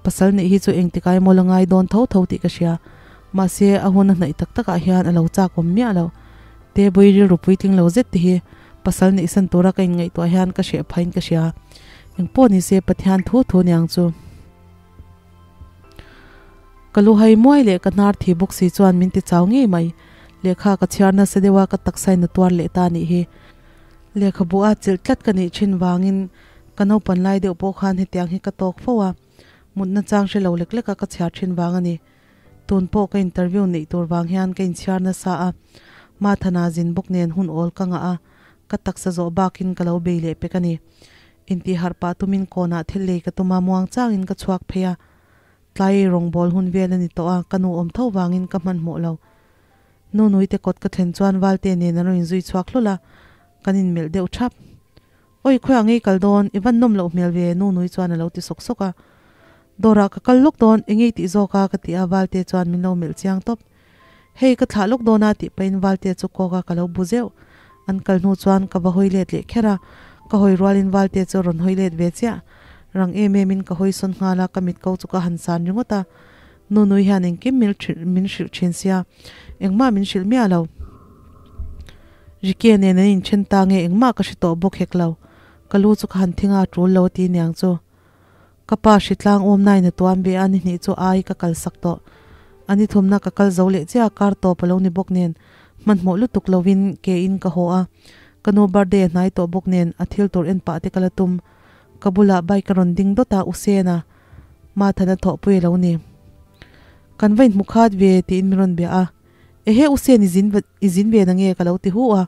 pasal neih hi chu engtikai maw la ngai dawn tho tho tih ka hria. Mahse a hun a hnaih tak takah hian a lo chak awm miah lo. Tebui rilru puitling lo zet te hi pasal neih san tura ka inngaihtuah hian ka hreh phain ka hria. Engpawh ni se Pathian thu thu niang chu. Ka lu hai muai leh ka hnar thi bawk si chuan min ti chau ngei mai. Lehkha ka chhiar nasa deuh a ka taksa in a tuar leh ta nih hi. Lehkhabu a chilh tlat ka nih thin vangin ka naupan lai deuh pawh khan hetiang hi ka tawk fo a, mutna chang hre lo lek lek a ka chhiar thin vang a ni. Tun pawh ka interview neih tur vang hian ka inchhiar nasa a, Mathana zin bawk nen hun awl ka ngah a, ka taksa zawh bakin ka lo bei leh pek a ni. Intihharh pah tumin kawnah thil lei ka tum a, muang changin ka chhuak phei a. Tlai ei rawngbawl hun vel a ni tawh a, ka nu awm tho vangin ka hmanhmawh lo. Nu Nuite kawt ka thlen chuan Valte nen an rawn inzui chhuak hlawlh a, kan inmelh deuh thap. Awi khawiah ngei kal dawn, i van nawm loh hmel ve Nu Nui chuan a lo ti sawk sawk a. Dawrah ka kal lawk dawn, eng ngei tih zawk a ka ti a, Valte chuan min lo melh chiang tawp. Hei ka thlah lawk dawn a tih pahin Valte chu kawk a ka lo bu zeuh. An kal hnu chuan ka va hawi let leh kher a, ka hawi rualin Valte chu a rawn hawi let ve chiah. Rang em em in ka hawi sawn nghal a, ka mit ko chu ka han san ringawt a. Nu Nui hian engkim min hrilh thin sia, engmah min hrilh miah lo. Ricky-a nen an inthen ta nge engmah ka hre tawh bawk hek lo. Ka lu chu ka han thing a, a tul lo a ti niang chu. Ka pa hritlang awmnain a tuam ve a, ni hnih chu ai ka kalsak tawh. A ni thumna ka kal zo leh chiah a, kar tawp a lo ni bawk nen hmanhmawh lutuk lovin ke in ka haw a. Ka nu birthday a hnai tawh bawk nen a thil tur en pah te ka la tum. Ka bulah bike a rawn ding dawt a, U Sena, Mathana thawhpui a lo ni. Kan va inhmu khat ve tiin min rawn bia a. Ehe U Sen i zin i zin ve na nge ka lo ti hu a,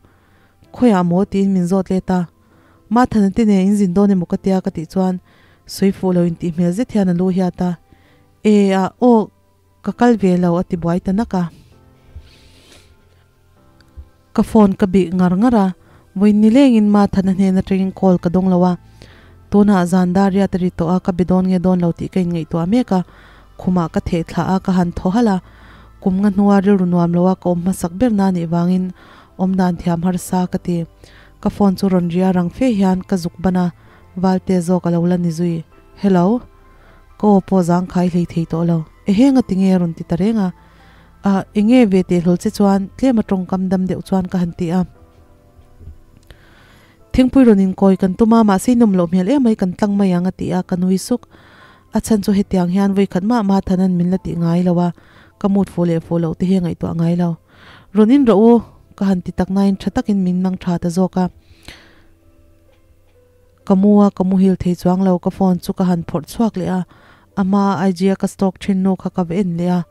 khawiah maw tiin min zawt let a, Mathana te nen in zin dawn emaw ka tia ka tih chuan sawi fuh lo intih hmel zet hian a lu hiat a, E a aw ka kal ve lo a ti buai ta nak a. Ka phone ka bih ngar ngar a, vawiin nilengin Mathana hnen atangin call ka dawng lo a, tunah zan dar riat a ri tawh a, ka be dawn nge dawn lo tih ka inngaihtuah mek a, khumah ka theh thlah a, ka han thaw halh a, kum nga hnua rilru nuam lo a ka awm hmasak ber na nih vangin awm dan thiam harsa ka ti. Ka phone chu rawn ri a rang fe hian ka zuk ban a, Valte zawk a lo la ni zui. Hello. Ka aw pawh zangkhai hlei thei tawh lo. Ehe nga tinge a rawn ti ta reng a. A, enge ve teh hlawl che chuan tlem a tawngkam dam deuh chuan ka han ti a. Thingpui rawn inkawi kan tum a, mahse inawm loh hmel em mai kan tlang mai ang a ti a, ka nui suk. A chhan chu hetiang hian vawi khat mah mah Thanan min la tih ngai lo a, ka mut fuh leh fuh loh te hi a ngaihtuah ngai lo. Rawn in rawh u, ka han ti tak nain tha takin min mang tha ta zawk a. Ka mu a, ka muhil thei chuang lo, ka phone chu ka han phawrh chhuak leh a, a hma a IG a ka stalk thin nu kha ka va en leh a,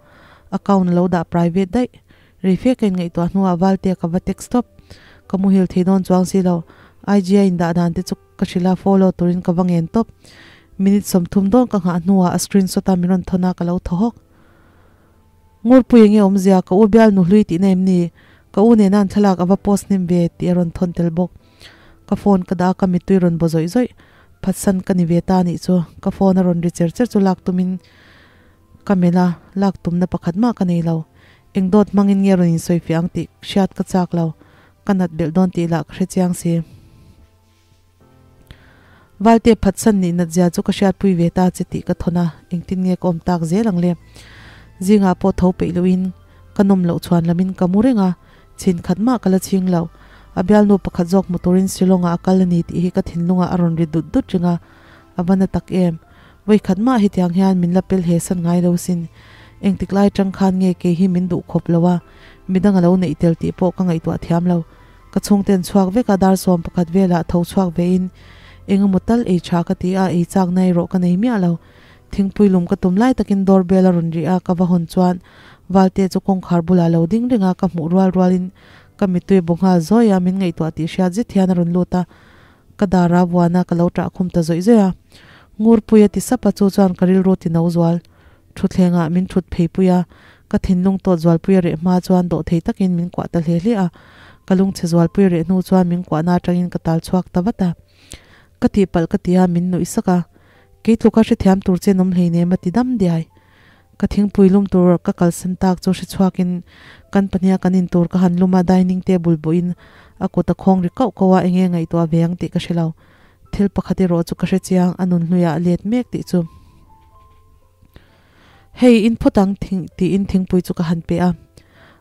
account a lo dah private daih. Rei fe ka inngaihtuah hnuah Valtea ka va text tawp. Ka muhil thei dawn chuang si lo, IG a indah dan te chu ka hrilh a, follow turin ka va ngen tawp. Minute 30 dawn ka nghah hnuah a screenshot a min rawn thawn a, ka lo thaw hawk. Ngurpui enge awmzia, ka u bial nu hlui tihna em ni? Ka u nena an thlalak a va post hnem ve tih a rawn thawn tel bawk. Ka phone ka dah a, ka mittui rawn baw zawih zawih. Phatsan ka ni ve ta anih chu. Ka phone a rawn ri cher cher chu lak tumin ka melh a, lak tumna pakhat mah ka nei lo. Eng dawt hmangin nge rawn insawi fiah ang tih hriat ka chak lo. Ka nat belh dawn tih lah ka hre chiang si. Valte phatsan nih nat zia chu ka hriatpui ve ta che tih ka thawn a, engtin nge ka awm tak zel ang le? Zingah pawh tho peih lohin ka nawm loh chhuan lamin ka mu reng a, chhin khat mah ka la chhing lo. A bialnu pakhat zawk hmu turin Shillong-ah a kal a ni tih hi ka thinlungah a rawn ri dut dut reng a, a va na tak em? Vawi khat mah hetiang hian min la pel he san ngai lo sin. Engtik lai tang khan nge kei hi min duh khawp lo a, midang a lo neih tel tih pawh ka ngaihtuah thiam lo. Ka chhungten chhuak vek a, dar 11 velah tho chhuak ve in eng emaw tal ei tha ka ti a, ei chak na erawh ka nei miah lo. Thingpui lum ka tum lai takin door bell a rawn ri a, ka va hawn chuan Valte chu kawngkhar bulah lo ding reng a, ka hmuh rual rualin ka mittui bu nghal zawi a, min ngaihtuah tih hriat zet hian a rawn lut a, ka dar a vuan a, ka lo ṭah khum ta zawih zawih a. Ngurpui a ti sap a, chu chuan ka rilru ti no zual. Thutthlengah min thut phei pui a, ka thinlung tawt zualpui a reh hma chuan dawhthei takin min kuah ta hle hle a, ka lungchhe zualpui a reh hnu chuan min kuahna atangin ka tal chhuak ta vat a. Ka tihpalh ka ti a, min nuih sak a. Kei tluka hrethiam tur che nawm hleinem a ti dam diai. Ka thingpui lum tur ka kalsan tak chu hrechhuakin kan pahniha kan in tur ka han lum a, dining table bawhin a kut a khawng ri kauh kauh a, enge ngaihtuah ve ang tih ka hre lo. Thil pakhat erawh chu ka hrechiang, a nun hluiah a let mek tih chu. Hei, in phawt ang thing tiin thingpui chu ka han pe a.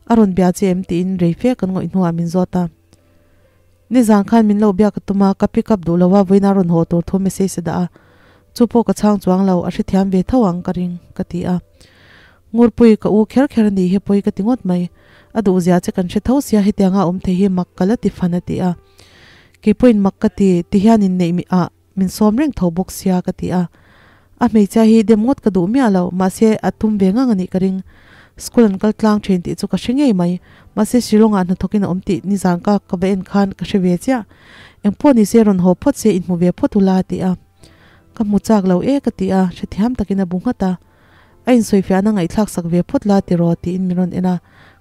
A rawn bia che em tiin rei fe kan ngawih hnuah min zawt a. Nizan khan min lo biak a tum a, ka pick up duh lo a, vawiin a rawn haw tur thu message a dah a. Chu pawh ka chhang chuang lo, a hrethiam ve tho ang ka ring, ka ti a. Ngurpui, ka u kher kher a nih hi pawi ka ti ngawt mai. A duhzia che kan hre tho sia hetianga awm thei hi mak ka la ti fan a ti a. Keipawhin mak ka ti, ti hian inneih mi ah min sawm reng tho bawk sia ka ti a. A hmeichhia hi dem ngawt ka duh miah lo, mahse a tum ve ngang a nih ka ring. School an kal tlang thin tih chu ka hre ngei mai, mahse Shillong ah hnathawkin a awm tih nizan ka ka va en khan ka hre ve chiah. Engpawh ni se rawn haw phawt se inhmu ve phawt ula a ti a. Ka hmu chak lo e ka ti a, hrethiam takin a bu nghat a. A insawifiahna ngaihthlak sak ve phawt la tiraw tiin min rawn en a,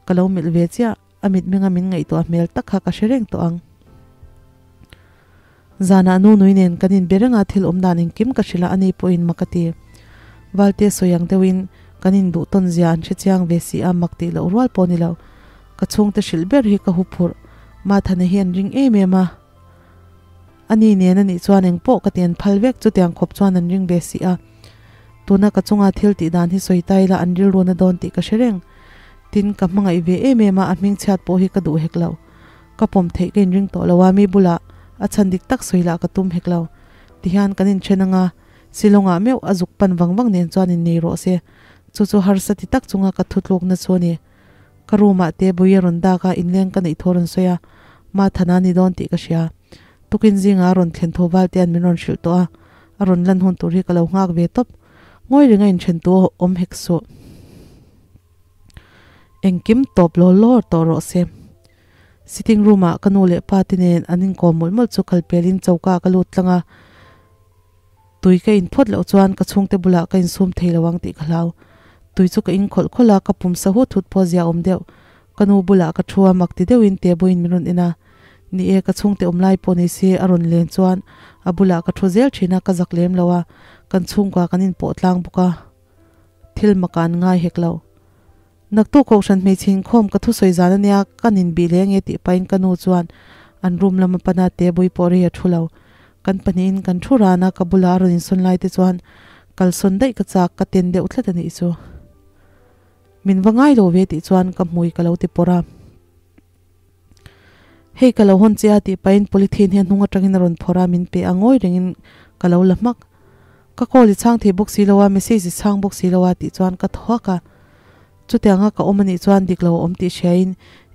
ka lo melh ve chiah. A mitmenga min ngaihtuah hmel tak kha ka hre reng tawh ang. Zanah nu nui nen kan inbe reng a, thil awm dan engkim ka hrilh a, ani pawhin mak a ti. Valte sawi ang deuhin kan induh tawn zia an hre chiang ve si a, mak tih loh rual pawh ni lo. Ka chhungte hrilh ber hi ka huphurh. Mathana hi an ring em em a. Ani nen anih chuan engpawh ka ti an phal vek, chutiang khawp chuan an ring ve si a. Tuna ka chunga thil tih dan hi sawi ta ila an rilru na dawn tih ka hre reng. Tin, ka hmangaih ve em em a, a hming chhiat pawh hi ka duh hek lo. Ka pawm theih ka inring tawh lo a, mi bulah a chhan dik tak sawi lah ka tum hek lo. Tihian kan inthen anga, Shillong-ah meuh a zuk pan vang vang nen chuan innei rawh se. Chu chu harsa ti tak chunga ka thutlukna chu a ni. Ka room-ah te bui a rawn dak a, inleng ka neih thu a rawn sawi a, Ma Thana ni dawn tih ka hria. Tukin zingah a rawn thlen thu Valtea'n min rawn hrilh tawh a, a rawn lan hun tur hi ka lo nghak ve tawp. Ngawi ringa inthen tu awm hek suh. Engkim tawp law law tawh rawh se. Sitting room-ah ka nu leh pa te nen an inkawm mawlh mawlh chu kal pelin choka ah ka lut tlang a, tui ka in phawt loh chuan ka chhungte bulah ka insum thei lo ang tih ka hlau. Tui chu ka in khawlh khawlh a, ka pum sa hut hut pawh zia awm deuh. Ka nu bulah ka thu a, mak ti deuhin Tebuiin min rawn en a. Ni e, ka chhungte awm lai pawh ni se a rawn len chuan a bulah ka thu zel thin a, ka zak lem lo a, kan chhungkua kan inpawh tlang bawk a, thil makah an ngai hek lo. Naktuk kohhran hmeichhe inkhawm ka thusawi zan ania, ka nin bih leh ange tih pahin ka nu chuan an room lam a pan a, Tebui pawh rei a thu lo. Kan pahnihin kan thu ran a, ka bulah a rawn insawn lai te chuan kalsawn daih ka chak, ka ten deuh tlat a nih chu. Min va ngai lo ve tih chuan ka hmui ka lo ti pawrh a. Hei ka lo hawn che a tih pahin polythene hi a hnung atangin a rawn phawrh a, min pe a, ngawi rengin ka lo la hmak. Ka call i chhang thei bawk si lo a, message i chhang bawk si lo a tih chuan ka thaw hak a. Chutianga ka awm anih chuan dik lo a awm tih hriain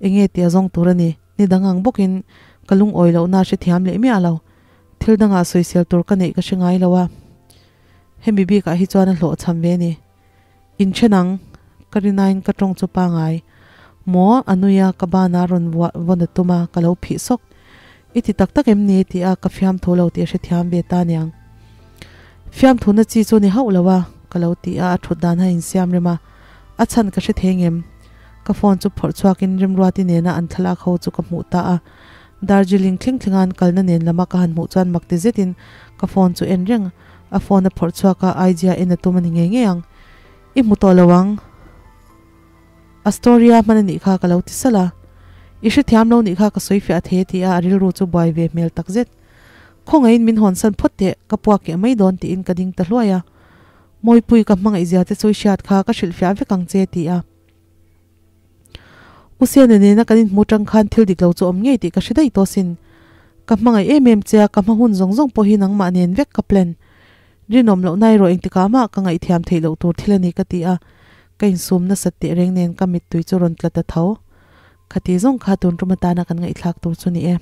enge tih a zawng tur a ni. Ni dang ang bawkin ka lungawi lohna a hrethiam leh miah lo. Thil dangah sawisel tur ka neih ka hre ngai lo a, hemi bikah hi chuan a hlawhchham ve a ni. Inthen ang, ka rinain ka tawng chu pangai. Maw, a nui a, ka banah rawn vawn a tum a, ka lo phih sawk. I ti tak tak em ni? ti a ka fiamthu lo tih a hrethiam ve ta niang. Fiamthuna chi chu ni hauh lo a, ka lo ti a, a thut dan a insiam rem a, a chhan ka hre thei ngem? Ka phone chu phawrh chhuakin Remruati nena an thlalak ho chu ka hmuh ta a, Darjeeling thleng thlenga an kalna nen lama ka han hmuh chuan mak ti zetin ka phone chu en reng. A phone a phawrh chhuak a, IG-a en a tum a ni ngei ngei ang. I hmu tawh lo ang. A story-a hman a nih kha ka lo ti salh a. I hrethiam lo nih kha ka sawi fiah thei a ti a, a rilru chu buai ve hmel tak zet. Khawngaihin min hawnsan phawt teh, ka puak keh mai dawn tiin ka ding ta hluai a. Mawipui ka hmangaihzia te chu i hriat kha ka hrilhfiah vek ang che ti a. U Sena nena kan inhmu tang khan thil dik lo chu awm ngei tih ka hre daih tawh sin. Ka hmangaih em em che a, ka hma hun zawng zawng pawh hi nangmah nen vek ka plan. Rinawm loh na erawh engtikah mah ka ngaihthiam theih loh tur thil a ni ka ti a, ka insum nasat teh reng nen ka mittui chu rawn tla ta tho. Khati zawng kha tun tum atana kan ngaihthlak tur chu ni e.